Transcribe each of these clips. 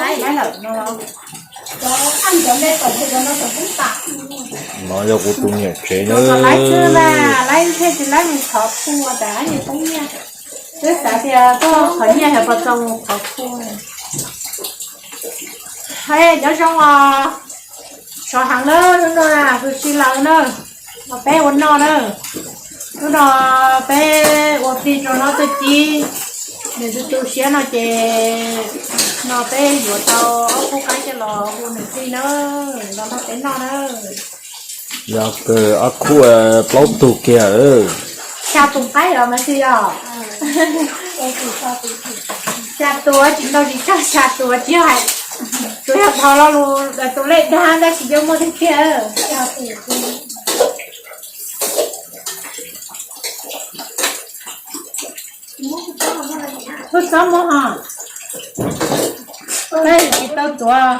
laib lawm no. No yog kuv tus niam tsev na. Laib xwb na, laib thiaj tsis laib mus thov phu tas nyias poob nyiaj. Twb xav tias tuaj qhov nyiaj has pas txog mus thov phu. Hais nyob zoo os, sov heev na, hnub no kuv tsis laus na, peb ua noj na. Hnub no peb ua plig rau hlob Txuj Ci, nws tu tu siab no ces no peb yuav tau ob khub qaib coj los hu nws plig na, los nrog peb noj na. Yog kawg ob khub plaub tug kiag. Xya tus qaib los mas tsis yog? Xya tus tsis ntau tsis tsawg, xya tus tsis yog hais, tsuas yog dhau lo lus tus lej dag tab sis yeej muaj tiag tiag. Koj txob muab hos, tsis tau tuav.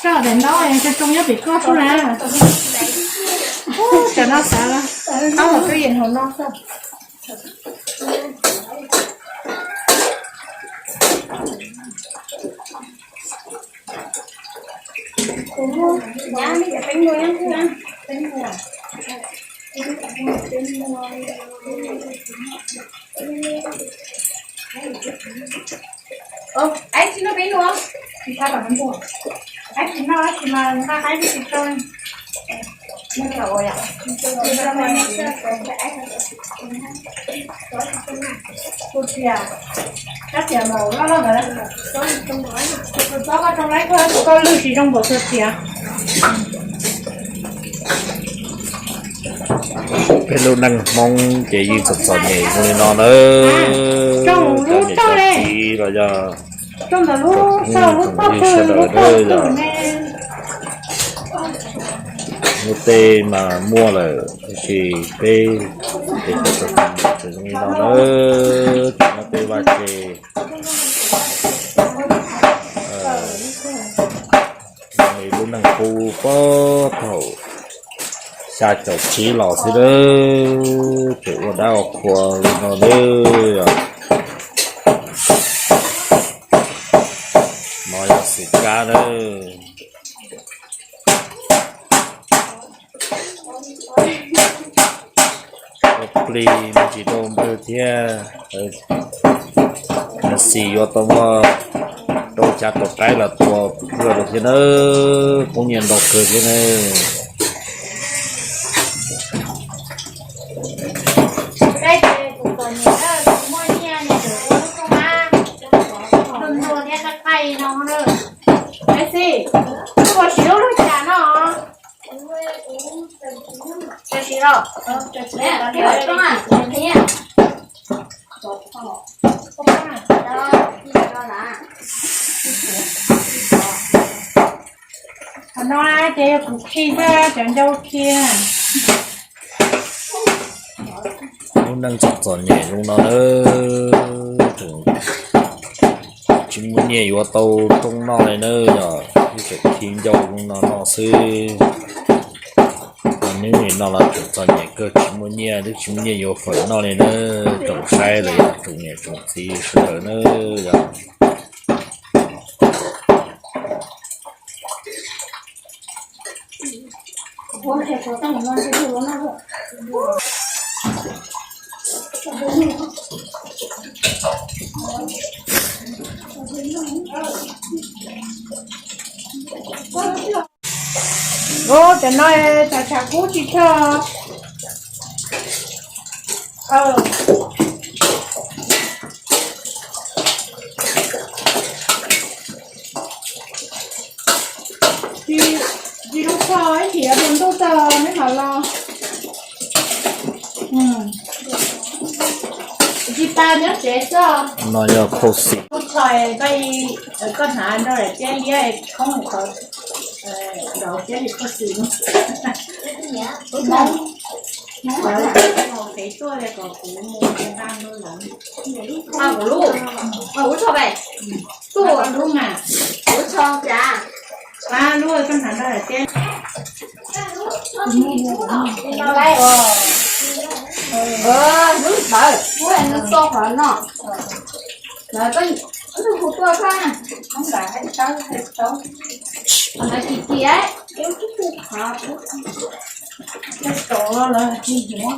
Koj daim ntaub tsoo tsoo nyob pem koj xwb na. Ub, tsam no xav, ntaub hauv twb yeej hauv no xwb. Koj lwj tsis zoo npaum tus tiag. Peb lub neej Hmoob ces yeej txom txom nyem zoo li no nawb. Cov niam cov txiv los yog tsoom phooj ywg sawv daws nawb, yog lub teb mas muaj lawm tab sis peb ces txom txom nyem zoo li no nawb. Tam no peb vaj tse, lub neej qub puag thaum xya caum tsib los xwb nawb, tseem ua dab ua qhua li no nawb. No yog xim kab nawb. Ua plig me ntsis rau npawg thiab, xim yuav tau muaj rau xya tus qaib los tua npawg lawm thiab nawb, poob nyiaj ntau kawg thiab nawb. Qhov no ces yog kuv khi xwb, cov ncau khi. Lub neej txom txom nyem zoo no nawb, tsis muaj nyiaj yuav tau rooj noj li nawb, yog ib txwm khi ncau zoo no noj xwb. Hnub nim no los tseem txom nyem kawg, tsis muaj nyiaj, twb tsis muaj nyiaj yuav fawm noj li nawb, tsoom saib los yog tsoom niam tsoom txiv sawv daws nawb yog. Ub, cov no tshav tshav kub tsis tshua. Tsis lub Ib chim yuav tus ntuj tag neb mam los. Tsis tas nyob tsev xwb. No yog khuv xim. Kuv tshais koj, koj hnav nrog daim tiab liab khoob mus qhov nraud thiab li khuv xim. Kev tuaj li kom kuv mus nqa nrog lawv. Kuv lub, kuv tshais, tuaj lub mas, kuv tshais cas. Pab lub koj hnav nrog daim tiab. Lub ntawd, lub ntawd, lub ntawd txo qhov no. Lawv tus hu tuaj koj, ntawd hais tau, hais tau. Qhov ntawd kim kim, ib tus qhov, ib tus lawv tsis yuav.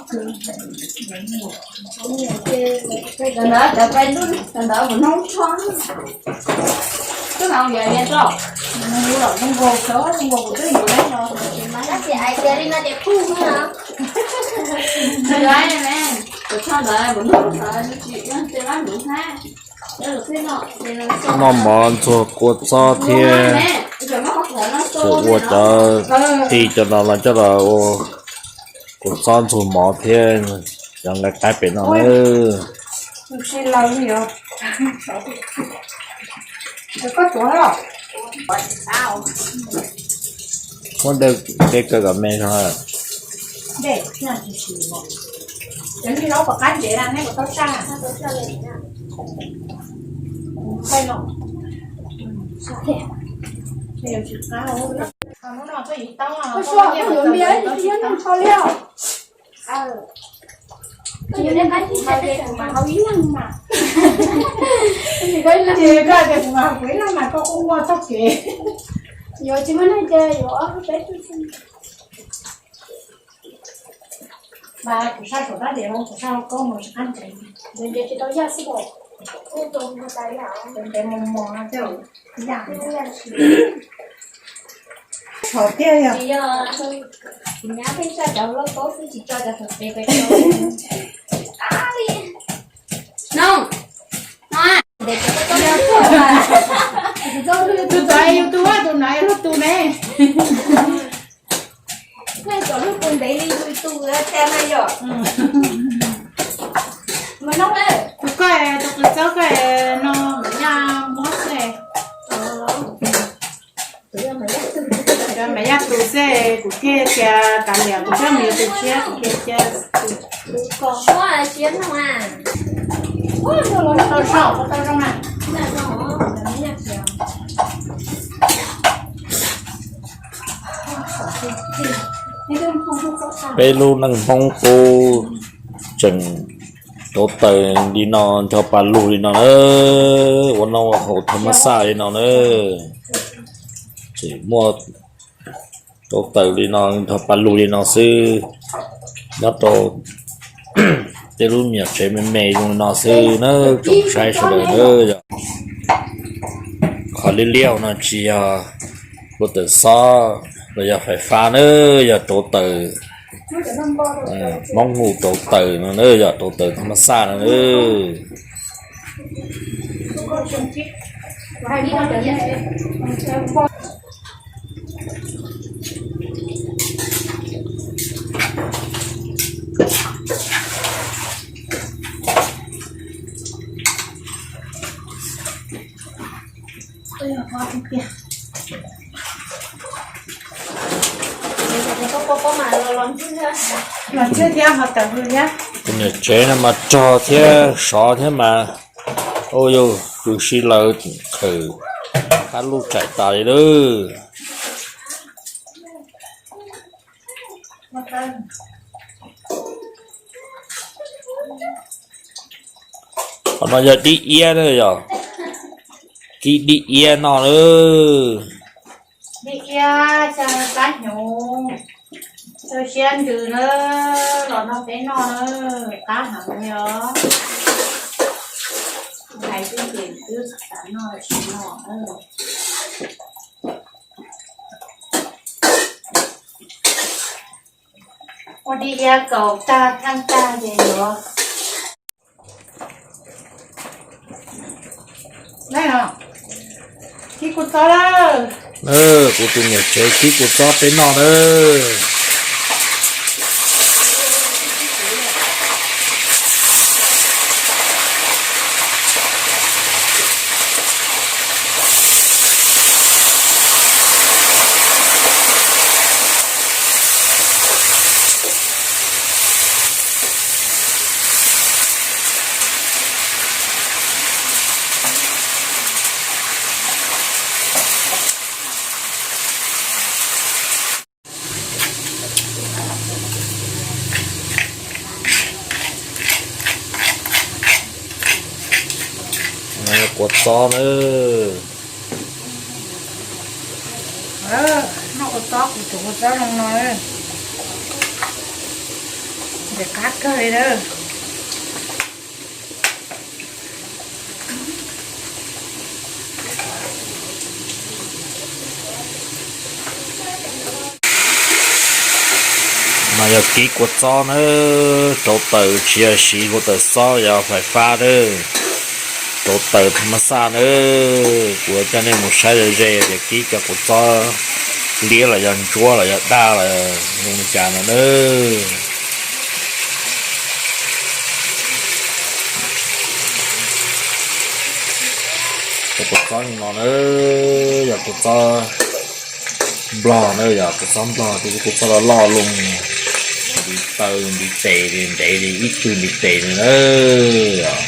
Ntawd cov pais ntuj ntawd kuv hnub tsho. Twb mas yog yog rau, zoo nkaus, zoo nkaus kuv twb yuav lawm no. Tab sis hais tias li no ces kuj no. Kuv tsho ntawd kuv hnub ntawd tsis yog tej lab mus hab. Noj mov ntxuag kua txob thiab, ua cov tig cov no los coj los ua kua txob ntxuag mov thiab cov nqaij qaib pem no na. Muab dej kaw kom me no. Ces koj tias kuv mas kuv ib leeg mas koj kuj muaj txoj kev. Yuav tsis muaj neeg ces yuav ob peb tug xwb. Mas kuv sab saum rab diav los kuv sab hauv koob mus tsis qab ntsev. Ntev ntev tsis tau yaj xwb os. Kuj tau mus tas yaj os. Ntev ntev mus mus no coj yaj. Tsis yog, kuv nyab pheej tso cov lauj kaub xwb tsis tso cov thaum pem pem. No, no. Tus txawv yus tus, tus no yog lub tus ne. Koj kom lub tus ntev li yus tus thiab na yom. Tus koj tus qws txob koj no mas yaj muab xwb. Mas yaj tus xwb, kuv thiaj cia kav liam kuv coj mus yuav tus tshiab, kuv thiaj cia tus ko. Tau zoo, tau zoo na. Peb lub neej Hmoob qub tseem rauv taws li no nrog pas lug li no na, ua noj ua haus thaj mab xaj li no na. Tseem muaj rauv taws li no nrog pas lug li no xwb, nyob rau tej lub me nyuam tsev me me zoo li no xwb na, tsoom saib sawv daws na. Yog qhov liab liab no tsis yog kua tawm xob los yog fais fab na, yog rauv taws, Hmoob hu rauv taws no na, yog rauv taws thaj mab xaj no na. Tus niam tsev no mas rog thiab sov thiab mas, ua yus kws si lawv khawm qab luj tsaim tas li lawm. Qhov no yog dib iab na, yog kib dib iab no na. Dib iab xyaw kab hnyuv, xyaw siab ntsws na, los noj peb noj na, qab heev li os. Hais twb ces twb xav noj tsis noj na. Ua dib iab kaus tag theej tag ces yuav, kib kua txob lawm. Kuv tus niam tsev kib kua txob peb noj nawb. Kua txob nawb. Noj kua txob, kuv tuav kua txob zoo no, ntxim qab kawg li nawb. No yog kib kua txob nawb, rauv taws tsis yog siv hluav taws xob, yog fais fab nawb, rauv taws tham mas xaj nawb. Kuv coj nej mus saib ze ze tias kib cov kua txob liab los yog ntsuab los yog daj los zoo li cas no nawb. Cov kua txob no nawb, yog kua txob nplog nawb, yog kua txob nplog, tus kua txob loj loj loo, ntiv taw ntiv tes li, ntev li ib tug ntiv tes li nawb.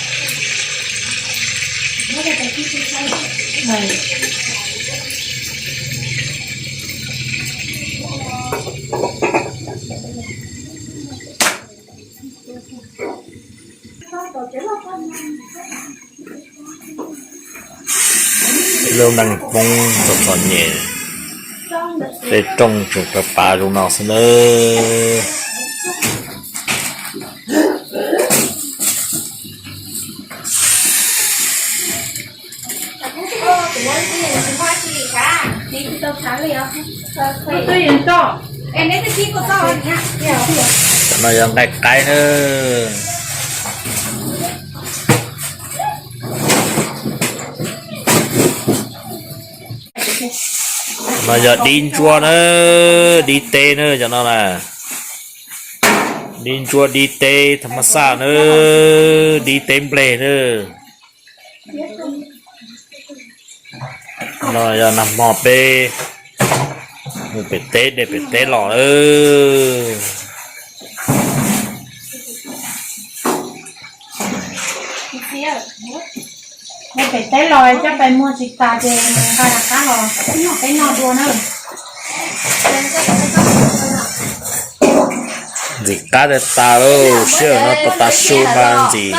Lub neej Hmoob txom txom nyem, tej rooj tseem pav pav zoo no xwb nawb. Cov no yog nqaij qaib nawb. No yog dib ntsuab nawb, dib teb nawb, cov no na. Dib ntsuab dib teb tham mas xaj nawb, dib teb nplej nawb. No yog nag hmo peb mus pem teb, de pem teb los nawb. Mus pem teb los coj pais muag tsis tas ces nqa rov qab los noj peb noj dua na. Ntxim qab tas tas lauj, sij hawm no tas tas su mas ntxim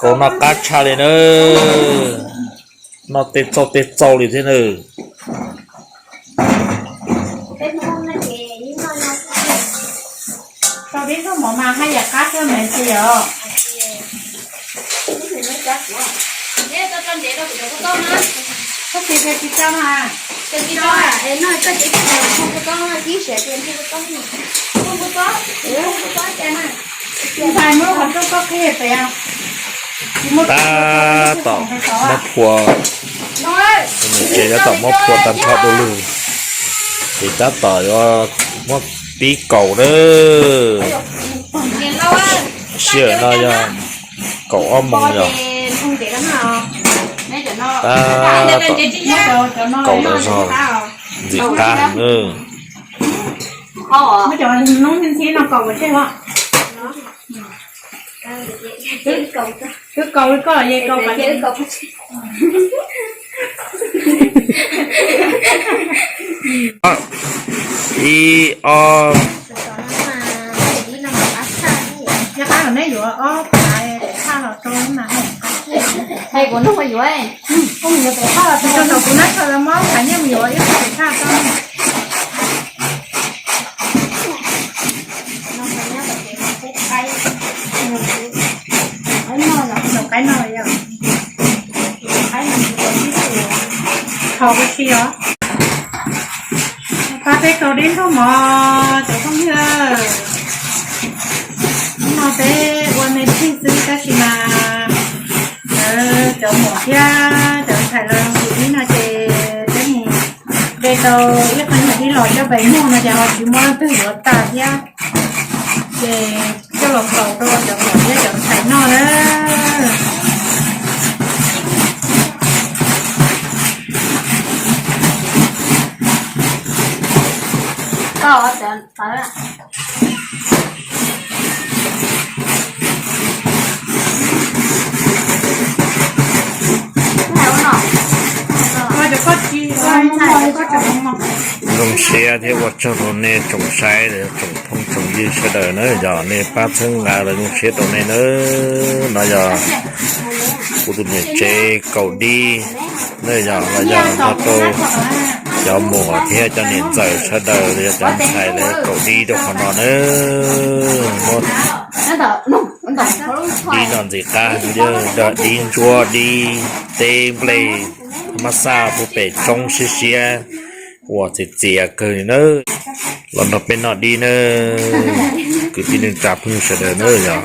kaus noj qab tshaj li nawb. Noj tej txauj tej txauj li thiab nawb. Rau dib nrog mov mas haj yam qab kawg mas tsis yog? Koj tsis tsis tau na. Ntxhais muab qhov rooj koj qhib pem. Tab tom muab phua, nws tsev tab tom muab phua tag nrho du lug, ces tab tom yuav muab pib kaus nawb. Sij hawm no yog kaum ob moos yog tab tom kaus tas zog, ntxim qab nawb. Wb kaus li koj los yeej kaus. Ib ob. Yog qab los nej yuav ob phav pem thaj los rau mas. Hais kuv nug yuav, yuav pem thaj los rau, kuv nab tso los muab phav nyiaj mus yuav ib qho pem thaj rau. Qaib no yog, qaib no tsis tau tib tug, thov kuv tsis yog. Pab peb kaus dib nrog mov cov phooj ywg. Hnub no peb ua me phij xwb tab sis mas lawv cov muam thiab cov ntxhais los mus ib no ces peb mus Tau ib qho nyuag dib los coj pem muag no ces ho tsis muaj leej twg yuav tas thiab, ces coj los faus rau cov muam thiab cov ntxhais noj na. Zoo siab thiab ua tsaug rau nej tsoom saib, tsoom phooj tsoom ywg sawv daws na, yog nej pab txhawb nqa los zoo siab rau nej na. No yog kuv tus niam tsev kaum dib na, yog los yog nrog rau cov muam thiab cov niam ntxawm sawv daws los yog cov ntxhais lawv kaum dib rau qhov no na. Muab dib no ntxim qab, dib ntsuab, dib teb nplej, mab xaj puag pem roob siab siab uas txias txias kawg li na. Los nrog peb noj dib na, kwv tij neej tsa phooj ywg sawv daws na yog.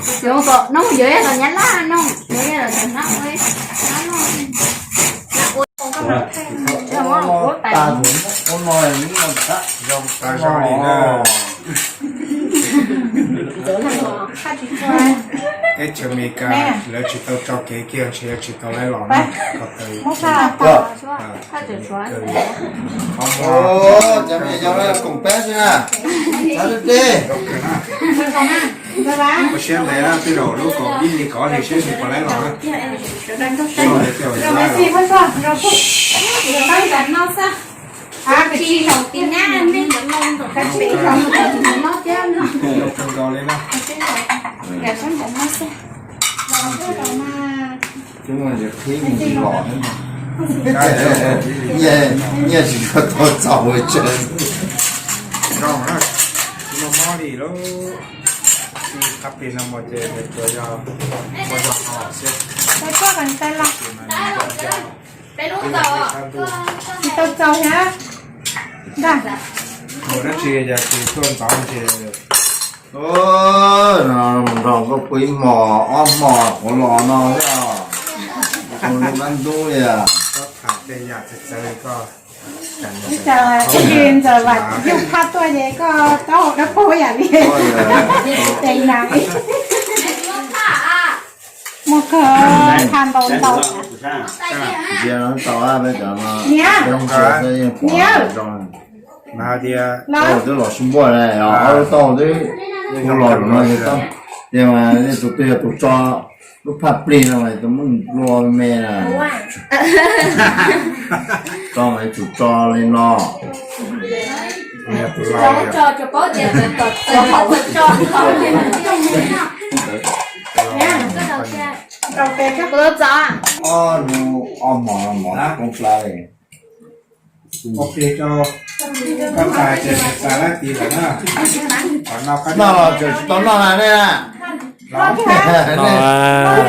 Teb chaws Amelikas lawv tsis tau tso kev kiag ntshe yuav tsis tau lawv los na. Ua siab ntev na, tej zaum lub kaum ib hlis kaum ob hlis seb nws puas lawv los na. Nyiaj tsis tau txaus ua tsev. Tsis tau txaus thiab. Ntag. Mus dab tsi yog tsis tuaj ntxov ces nrog koj pw ib hmos ob hmos qhuav los no thiab. Ua lub dab ntub li. Ib tsam tib si ntxawm vam yug phaj tuaj ces koj taub hau dawb paug yam li tes nas. Muaj kawg, phaj ntau ntau. Niam, niam, twb los sib npuaj ne, ob lub taub hau twb hu los no ces tau. Ces mas nej tus twg yog tus tso lub phaj plig no mas tus muab nplua me na. Tso mas yuav tsum tso li no. Ob hnub ob hmo no mov koob plab li. Noj los tseem tsis tau noj na nej na.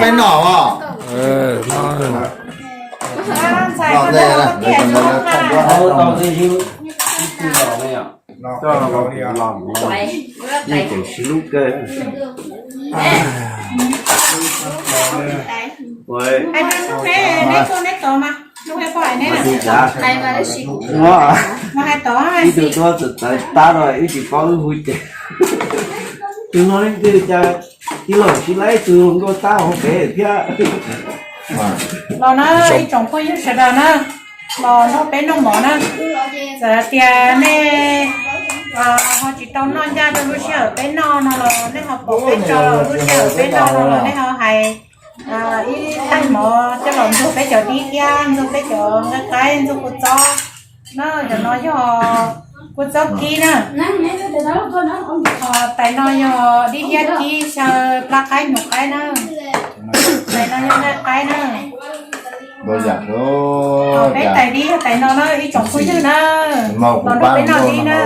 Peb noj os. Los ntej na. Ib tug tuaj txawm txawv tab no ib tsis paub wb hu ces. Tus no leej twg cas tij laug tsis laib tus nkauj tab hauv pem thiab. Los na ib tsoom phooj ywg sawv daws na, los nrog peb noj mov na. Txawm tias nej ho tsis tau noj ncaj rau lub sij hawm peb noj no los nej ho pom peb tso lub sij hawm peb noj no los nej ho hais ib tais mov coj los ntxuag peb cov dib thiab ntxuag peb cov nqaij qaib ntxuag kua txob na. Cov no yog kua txob kib na. Tais no yog dib hiab kib xyaw plab qaib hnyuv qaib na. Tais no yog nqaij qaib na. Peb tais dib yog tais no na ib tsoom phooj ywg na. Los nrog peb noj dib na.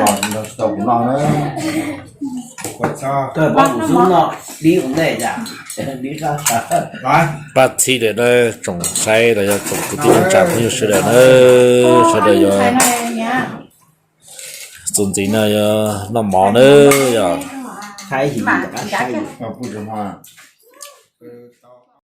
Pab txhib lawm na tsoom saib los yog tsoom kwv tij neej tsa phooj ywg sawv daws na, sawv daws yog txuas ntxiv no yog noj mov na, yog